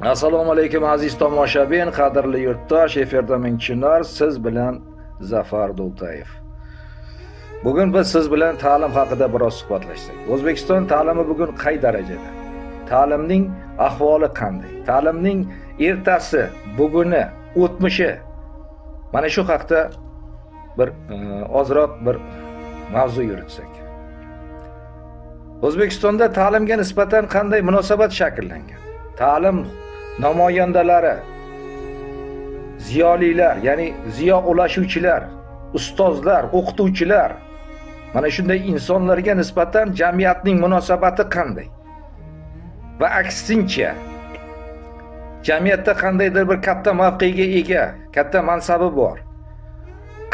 Assalomu alaykum aziz tomoshabin, qadrli yurtdosh, efirda Ming Chinor, siz bilan Zafar Dultayev. Bugun biz siz bilan ta'lim haqida biroz suhbatlashsak. O'zbekiston ta'limi bugun qay darajada? Ta'limning ahvoli qanday? Ta'limning ertasi, buguni, o'tmishi. Mana shu haqda bir ozroq bir mavzu yuritsak. O'zbekistonda ta'limga nisbatan qanday munosabat shakllangan? Ta'lim namoyandalari, ziyolilar, ya'ni ziyo ulashuvchilar, ustozlar, o'qituvchilar, mana shunday insonlarga nisbatan jamiyatning munosabati qanday? Va aksincha, jamiyatda qandaydir bir katta mavqega ega, katta mansabi bor,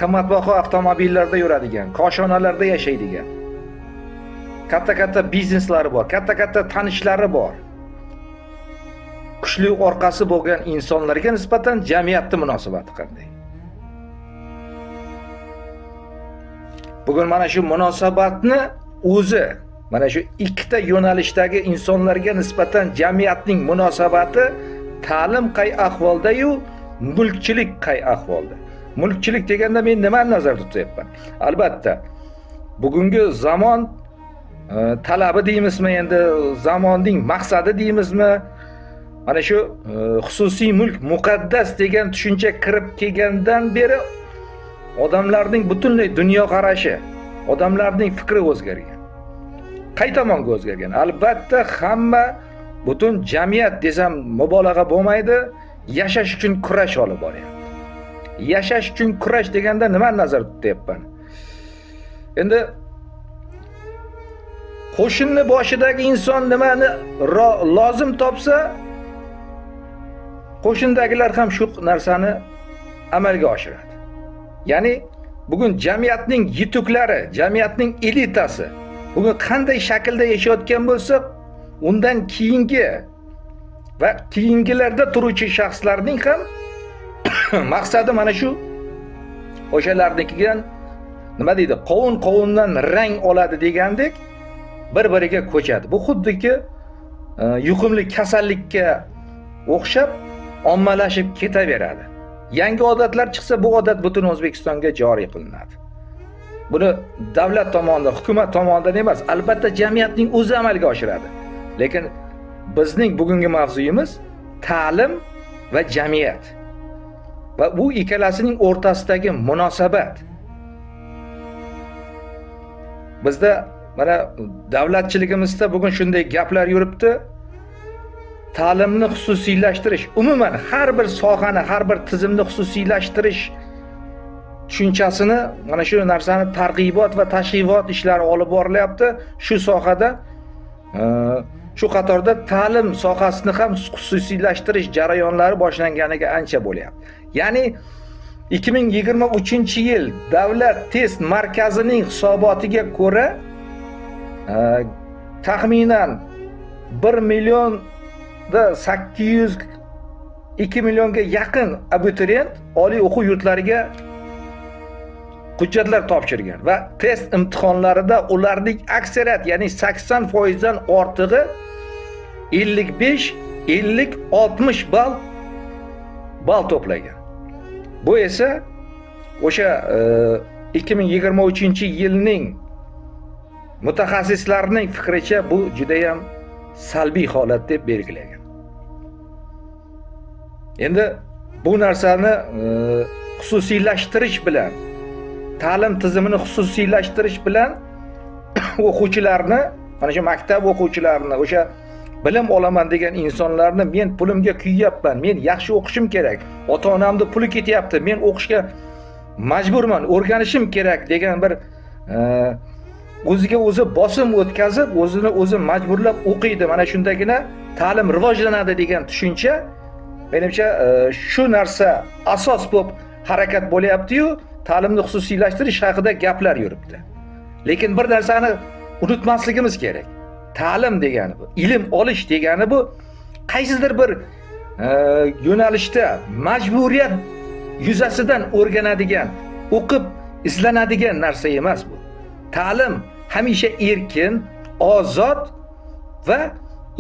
qimmatbaho avtomobillarda yuradigan, koshonalarda yashaydigan, katta-katta bizneslari bor, katta-katta tanishlari bor, kuchli orqasi bo'lgan insonlarga nisbatan jamiyatning munosabati qanday? Bugun mana shu munosabatni o'zi, mana shu ikkita yo'nalishdagi insonlarga nisbatan jamiyatning munosabati, ta'lim qay ahvolda-yu, mulkchilik qay ahvolda? Mulkchilik deganda men nimani nazarda tutyapman? Albatta, bugungi zamon talabi deymizmi, endi zamonning maqsadi deymizmi? Mana shu xususiy mulk muqaddas degan tushuncha kirib kelgandan beri odamlarning butunlay dunyoqarashi, odamlarning fikri o'zgargan. Qay tomonga o'zgargan? Albatta, hamma, butun jamiyat desam mubolag'a bo'lmaydi, yashash uchun kurash olib boryapti. Yashash uchun kurash deganda nimani nazarda tutyapman? Endi qo'shinni boshidagi inson nimani lozim topsa, qo'shindagilar ham shu narsani amalga oshiradi. Ya'ni bugun jamiyatning yetuklari, jamiyatning elitasi bugun qanday shaklda yashayotgan bo'lsa, undan keyingi va keyingilarda turuvchi shaxslarning ham maqsadi mana shu o'shalarnikidan nima deydi, qovun qovundan rang oladi degandek bir-biriga ko'chadi. Bu xuddiki yuqumli kasallikka o'xshab ommalashib ketaveradi. Yangi odatlar chiqsa, bu odat butun O'zbekistonga joriy qilinadi. Buni davlat tomonidan, hukumat tomonidan emas, albatta jamiyatning o'zi amalga oshiradi. Lekin bizning bugungi mavzuyimiz ta'lim va jamiyat. Va bu ikkalasining o'rtasidagi munosabat. Bizda mana davlatchiligimizda bugun shunday gaplar yuribdi. Ta'limni xususiylashtirish, umuman har bir sohani, har bir tizimni xususiylashtirish tushunchasini, mana shu narsani targ'ibot va tashvivot ishlari olib borilyapti. Shu sohada, shu qatorda ta'lim sohasini ham xususiylashtirish jarayonlari boshlanganiga ancha bo'lyapti. Ya'ni 2023-yil Davlat test markazining hisobotiga ko'ra taxminan 1 million 802 millionga yaqin abituriyent oliy o'quv yurtlariga hujjatlar topshirgan va test imtihonlarida ularning aksariyat, ya'ni 80% dan ortig'i 55, 50, 60 ball to'plagan. Bu esa o'sha 2023-yilning mutaxassislarining fikricha bu juda ham salbiy holat deb belgilagan. Endi bu narsani xususiylashtirish bilan, ta'lim tizimini xususiylashtirish bilan o'quvchilarni, mana shu maktab o'quvchilarini, o'sha bilim olaman degan insonlarni men pulimga kuyyapman, men yaxshi o'qishim kerak, ota-onamni puli ketyapti, men o'qishga majburman, o'rganishim kerak degan bir o'ziga o'zi bosim o'tkazib, o'zini o'zi majburlab o'qiydi. Mana shundagina ta'lim rivojlanadi degan tushuncha, menimcha shu narsa asos bo'lib harakat bo'lyapti-yu, ta'limni xususiylashtirish haqida gaplar yuribdi. Lekin bir narsani unutmasligimiz kerak. Ta'lim degani bu, ilm olish degani bu qaysidir bir yo'nalishda majburiyat yuzasidan o'rganadigan, o'qib izlanadigan narsa emas bu. Ta'lim hamisha erkin, ozod va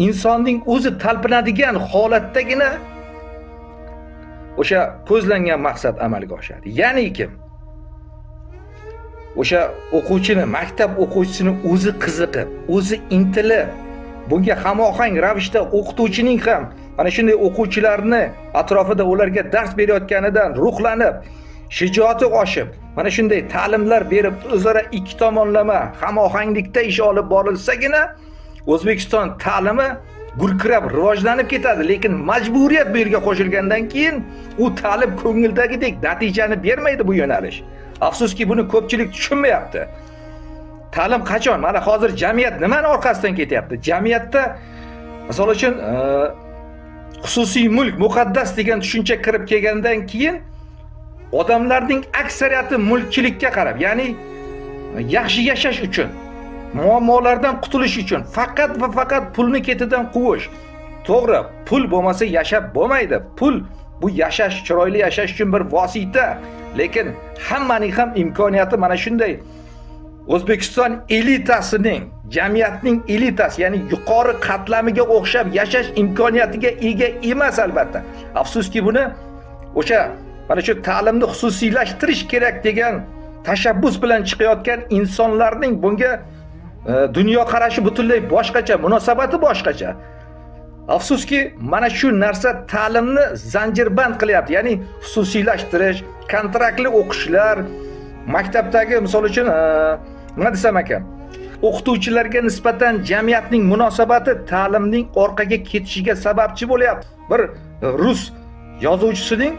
insonning o'zi talpinadigan holatdagina o'sha ko'zlangan maqsad amalga oshadi. Ya'ni kim o'sha o'quvchini, maktab o'quvchisini o'zi qiziqib, o'zi intilib, bunga hamohang ravishda o'qituvchining ham mana shunday o'quvchilarni atrofida ularga dars berayotganidan ruhlanib, shijoati oshib, mana shunday ta'limlar berib, o'zaro ikki tomonlama hamohanglikda ish olib borilsagina O'zbekiston ta'limi gurkirab rivojlanib ketadi. Lekin majburiyat bu yerga qo'shilgandan keyin u ta'lim ko'ngildagidek natijani bermaydi bu yo'nalish. Afsuski buni ko'pchilik tushunmayapti. Ta'lim qachon? Mana hozir jamiyat nimani orqasidan ketyapti? Jamiyatda misol uchun xususiy mulk muqaddas degan tushuncha kirib kelgandan keyin odamlarning aksariyati mulkchilikka qarab, ya'ni yaxshi yashash uchun, muammolardan qutulish uchun faqat va faqat pulni ketidan quvish. To'g'ri, pul bo'lmasa yashab bo'lmaydi. Pul bu yashash, chiroyli yashash uchun bir vosita. Lekin hammaning ham imkoniyati mana shunday O'zbekiston elitasining, jamiyatning elitasi, ya'ni yuqori qatlamiga o'xshab yashash imkoniyatiga ega emas albatta. Afsuski buni o'sha mana shu ta'limni xususiylashtirish kerak degan tashabbus bilan chiqayotgan insonlarning bunga dunyoqarashi butunlay boshqacha, munosabati boshqacha. Afsuski mana shu narsa ta'limni zanjirband qilyapti. Ya'ni xususiylashtirish, kontraktli o'qishlar, maktabdagi misol uchun nima desam ekan, o'qituvchilarga nisbatan jamiyatning munosabati ta'limning orqaga ketishiga sababchi bo'lyapti. Bir rus yozuvchisining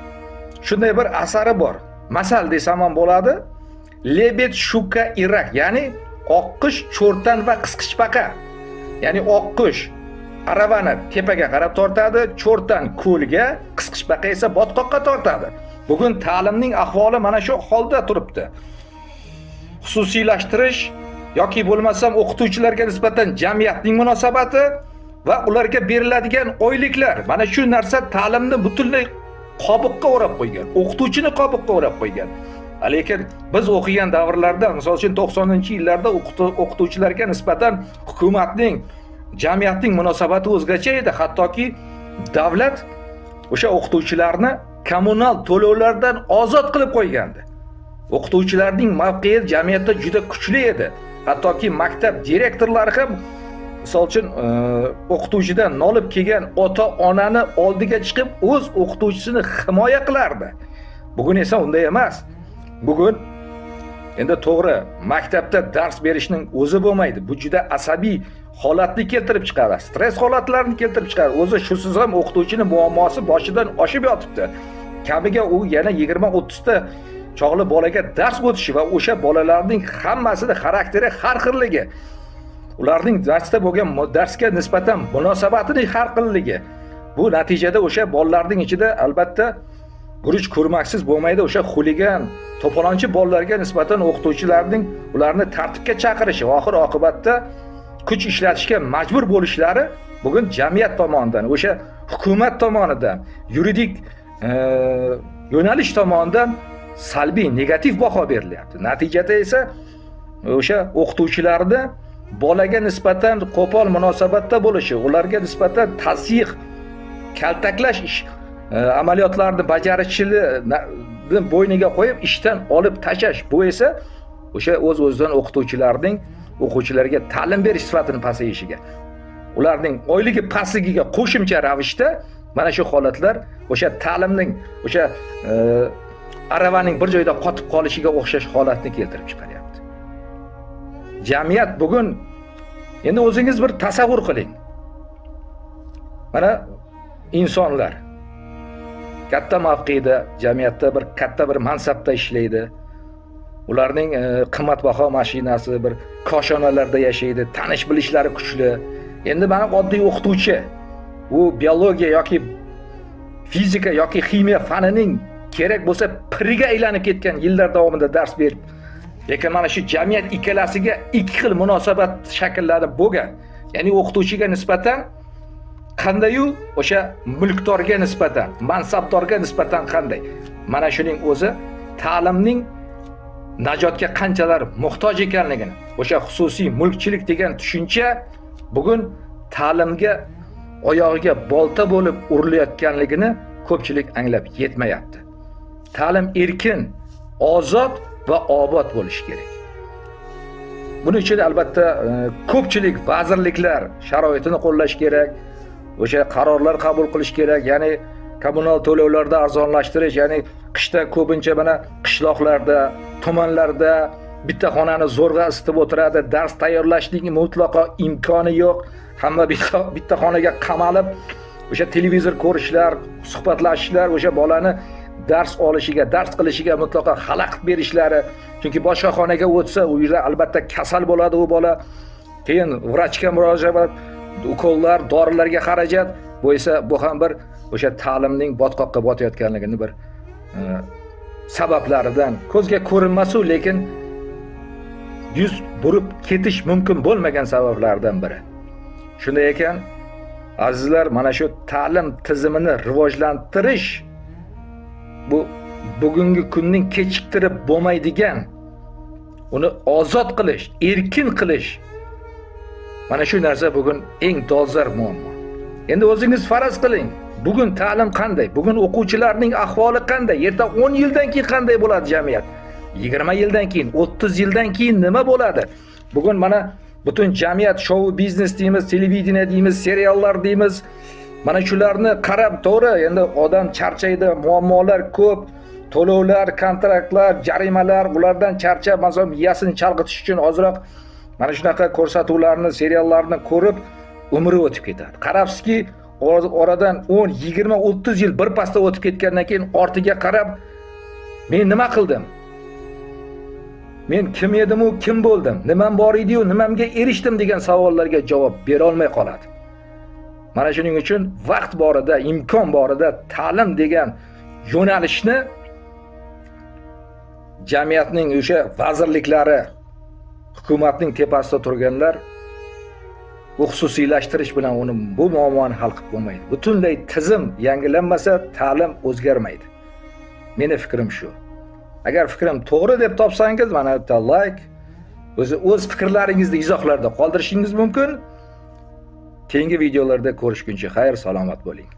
shunday bir asari bor. Masal desam ham bo'ladi. Lebed, shuka, irak, ya'ni oqqush, cho'rtan va qisqichbaqa. Ya'ni oqqush aravani tepaga qarab tortadi, cho'rtan ko'lga, qisqichbaqa esa botqoqqa tortadi. Bugun ta'limning ahvoli mana shu holda turibdi. Xususiylashtirish yoki bo'lmasam o'qituvchilarga nisbatan jamiyatning munosabati va ularga beriladigan oyliklar, mana shu narsa ta'limni butunlay qobiqqa o'rab qo'ygan, o'qituvchini qobiqqa o'rab qo'ygan. Lekin biz o'qigan davrlarda, misol uchun 90-yillarda o'qituvchilarga nisbatan hukumatning, jamiyatning munosabati o'zgacha edi. Hattoki davlat o'sha o'qituvchilarni kommunal to'lovlardan ozod qilib qo'ygandi. O'qituvchilarning mavqei jamiyatda juda kuchli edi. Hattoki maktab direktorlari ham misol uchun o'qituvchidan nolib kelgan ota-onani oldiga chiqib o'z o'qituvchisini himoya qilardi. Bugun esa unday emas. Bugun endi to'g'ri, maktabda dars berishning o'zi bo'lmaydi. Bu juda asabiy holatni keltirib chiqaradi, stress holatlarini keltirib chiqaradi. O'zi shusiz ham o'qituvchining muammosi boshidan oshib yotibdi. Kamiga u yana 20-30 ta chog'li bolaga dars o'tishi va o'sha bolalarning hammasini xarakteri har xilligi, ularning darsda bo'lgan darsga nisbatan munosabatining har xilligi. Bu natijada o'sha bolalarning ichida albatta guruch ko'rmaksiz bo'lmaydi. O'sha xuligan, to'polonchi bolalarga nisbatan o'qituvchilarning ularni tartibga chaqirishi, oxir oqibatda kuch ishlatishga majbur bo'lishlari bugun jamiyat tomonidan, o'sha hukumat tomonidan, yuridik yo'nalish tomonidan salbiy, negativ baho berilyapti. Natijada esa o'sha o'qituvchilarni bolaga nisbatan qo'pol munosabatda bo'lishi, ularga nisbatan tazyiq, kaltaklash ish amaliyotlarini bajarishini bo'yniga qo'yib ishdan olib tashlash, bu esa o'sha o'z-o'zidan o'qituvchilarning o'quvchilarga ta'lim berish sifatini pasayishiga, ularning oyligi pastligiga qo'shimcha ravishda mana shu holatlar o'sha ta'limning o'sha aravaning bir joyda qotib qolishiga o'xshash holatni keltirib chiqaryapti. Jamiyat bugun, endi o'zingiz bir tasavvur qiling. Mana insonlar katta mavqeda, jamiyatda bir katta bir mansabda ishlaydi. Ularning qimmatbaho mashinasi, bir koshonalarda yashaydi, tanish bilishlari kuchli. Endi mana oddiy o'qituvchi, u biologiya yoki fizika yoki ximiya fanining kerak bo'lsa piriga aylanib ketgan yillar davomida dars berib, lekin mana shu jamiyat ikkalasiga ikki xil munosabat shakllanib bo'lgan. Ya'ni o'qituvchiga nisbatan qanday-yu, o'sha mulkdorga nisbatan, mansabdorga nisbatan qanday. Mana shuning o'zi ta'limning najotga qanchalar muhtoj ekanligini, o'sha xususiy mulkchilik degan tushuncha bugun ta'limga oyog'iga bolta bo'lib urilayotganligini ko'pchilik anglab yetmayapti. Ta'lim erkin, ozod va obod bo'lishi kerak. Buning uchun albatta ko'pchilik vazirliklar sharoitini qo'llash kerak, o'sha qarorlar qabul qilish kerak, ya'ni kommunal to'lovlarda arzonlashtirish, ya'ni qishda ko'pincha mana qishloqlarda, tumanlarda bitta xonani zo'rg'a isitib o'tiradi, dars tayyorlashning mutlaqo imkoni yo'q. Hamma bitta xonaga qamalib, o'sha televizor ko'rishlar, suhbatlashishlar, o'sha bolani dars olishiga, dars qilishiga mutlaqo xalaqit berishlari. Chunki boshqa xonaga o'tsa, u yerda albatta kasal bo'ladi u bola. Keyin vrachga murojaat, ukollar, dorilarga xarajat. Bu esa bu ham bir o'sha ta'limning botqoqqa botayotganligini bir sabablaridan, ko'zga ko'rinmas-u, lekin yuz burib ketish mumkin bo'lmagan sabablardan biri. Shunday ekan, azizlar, mana shu ta'lim tizimini rivojlantirish bu bugungi kunning kechiktirib bo'lmaydigan, uni ozod qilish, erkin qilish, mana shu narsa bugun eng dolzarb muammo. Endi o'zingiz faraz qiling, bugun ta'lim qanday, bugun o'quvchilarning ahvoli qanday, erta 10 yildan keyin qanday bo'ladi jamiyat, 20 yildan keyin, 30 yildan keyin nima bo'ladi? Bugun mana butun jamiyat shou biznes deymiz, televideniye deymiz, seriallar deymiz. Mana shularni qarab, to'g'ri, endi odam charchaydi, muammolar ko'p, to'lovlar, kontraktlar, jarimalar, ulardan charchab, masalan, miyasini chalg'itish uchun ozroq mana shunaqa ko'rsatuvlarni, seriallarni ko'rib umri o'tib ketadi. Qarabsizki, oradan 10, 20, 30 yil bir pasda o'tib ketgandan keyin ortiga qarab, men nima qildim? Men kim edim-u, kim bo'ldim? Nimam bor edi-yu, nimamga erishdim degan savollarga javob bera olmay qoladi. Mana shuning uchun vaqt borida, imkon borida ta'lim degan yo'nalishni jamiyatning o'sha vazirliklari, hukumatning tepasida turganlar bu xususiylashtirish bilan uni, bu muammoni hal qilib bo'lmaydi. Butunlay tizim yangilanmasa ta'lim o'zgarmaydi. Meni fikrim shu. Agar fikrim to'g'ri deb topsangiz, mana bitta like, o'z fikrlaringizni izohlarda qoldirishingiz mumkin. Keyingi videolarda ko'rishguncha xayr, salomat bo'ling.